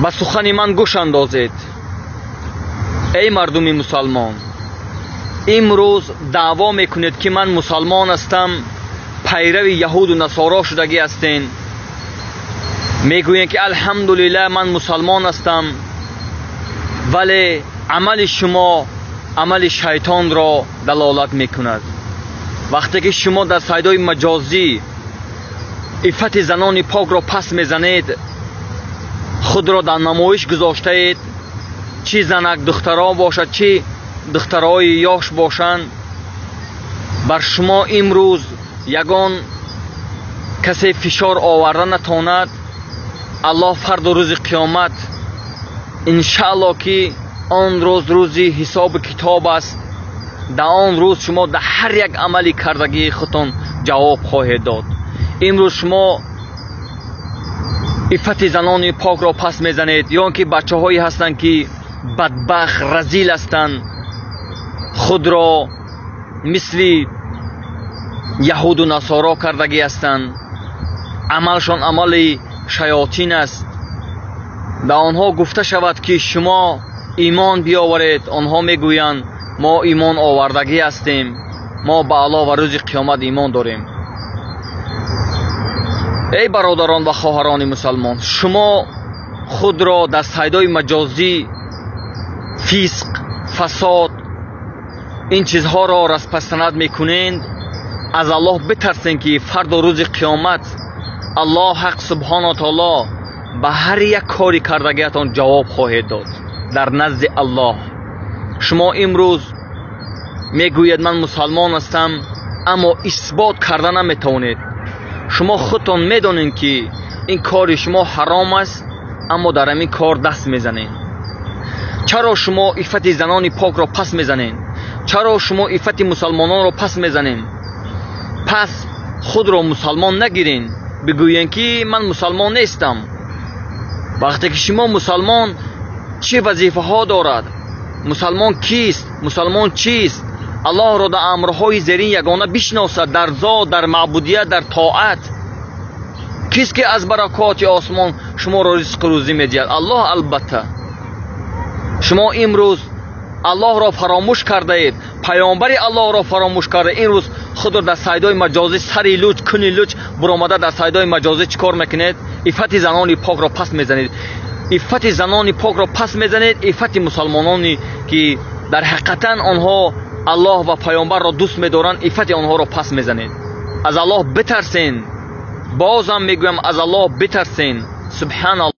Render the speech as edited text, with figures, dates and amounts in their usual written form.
Ба сухани ман гӯш андозед, эй мардуми мусалмон. Имрӯз даъво мекунед, ки ман мусалмон ҳастам, пайрави яҳуду насоро шудагӣ ҳастен. Мегӯянд, ки алҳамдулиллаҳ, ман мусалмон ҳастам, вале амали шумо амали шайтонро далолат мекунад. Вақте ки шумо дар сайдои маҷозӣ иффати занони покро пас мезанед, худро дар намоиш гузоштаед, чӣ занак духтарон бошад, чӣ духтарои ёш бошанд, бар шумо имрӯз ягон касе фишор оварда натонад. Аллоҳ фарду рӯзи қиёмат, иншааллоҳ, ки он рӯз рӯзи ҳисобу китоб аст, дар он рӯз шумо дар ҳар як амали кардагии худтон ҷавоб хоҳед дод. Имрӯз шумо иффати занони покро пас мезанед, ё он ки бачаҳое ҳастанд, ки бадбахт, разил ҳастанд, худро мисли яҳуду насоро кардагӣ ҳастанд, амалшон амали шаётин аст. Ба онҳо гуфта шавад, ки шумо имон биёваред, онҳо мегӯянд: мо имон овардагӣ ҳастем, мо ба Аллоҳ ва рӯзи қиёмат имон дорем. Эй бародарон ва хоҳарони мусалмон, шумо худро дар сайдои маҷозӣ фисқ, фасод, ин чизҳоро распасанад мекунед. Аз Аллоҳ битарсен, ки фардо рӯзи қиёмат Аллоҳ ҳақ субҳону таоло ба ҳар як кори кардагиатон ҷавоб хоҳед дод дар назди Аллоҳ. Шумо имрӯз мегӯед: ман мусалмон ҳастам, аммо исбот карда наметавонед. Шумо худтон медонед, ки ин кори шумо ҳаром аст, аммо дар ҳамин кор даст мезанед. Чаро шумо иффати занони покро пас мезанед? Чаро шумо иффати мусалмононро пас мезанед? Пас худро мусалмон нагирен, бигӯен, ки ман мусалмон нестам. Вақте ки шумо мусалмон чӣ вазифаҳо дорад, мусалмон кист, мусалмон чист, Аллоҳро дар амрҳои зерин ягона бишносад, дар зот, дар маъбудият, дар тоат. Кист, ки аз баракоти осмон шуморо ризқу рӯзӣ медиҳад? Аллоҳ, албатта. Шумо имрӯз Аллоҳро фаромӯш кардаед, паёмбари Аллоҳро фаромӯш карда, имрӯз худро дар сайдои маҷозӣ сари луч, куни луч буромада, дар сайдои маҷозӣ чӣ кор мекунед? Иффати занони покро пас мезанед, иффати занони покро пас мезанед, иффати мусалмононе, ки дар ҳақиқатан онҳо Аллоҳ ва паёмбарро дӯст медоранд, иффати онҳоро пас мезанед. Аз Аллоҳ битарсен, бозам мегӯям, аз Аллоҳ битарсен. Субҳаналлоҳ.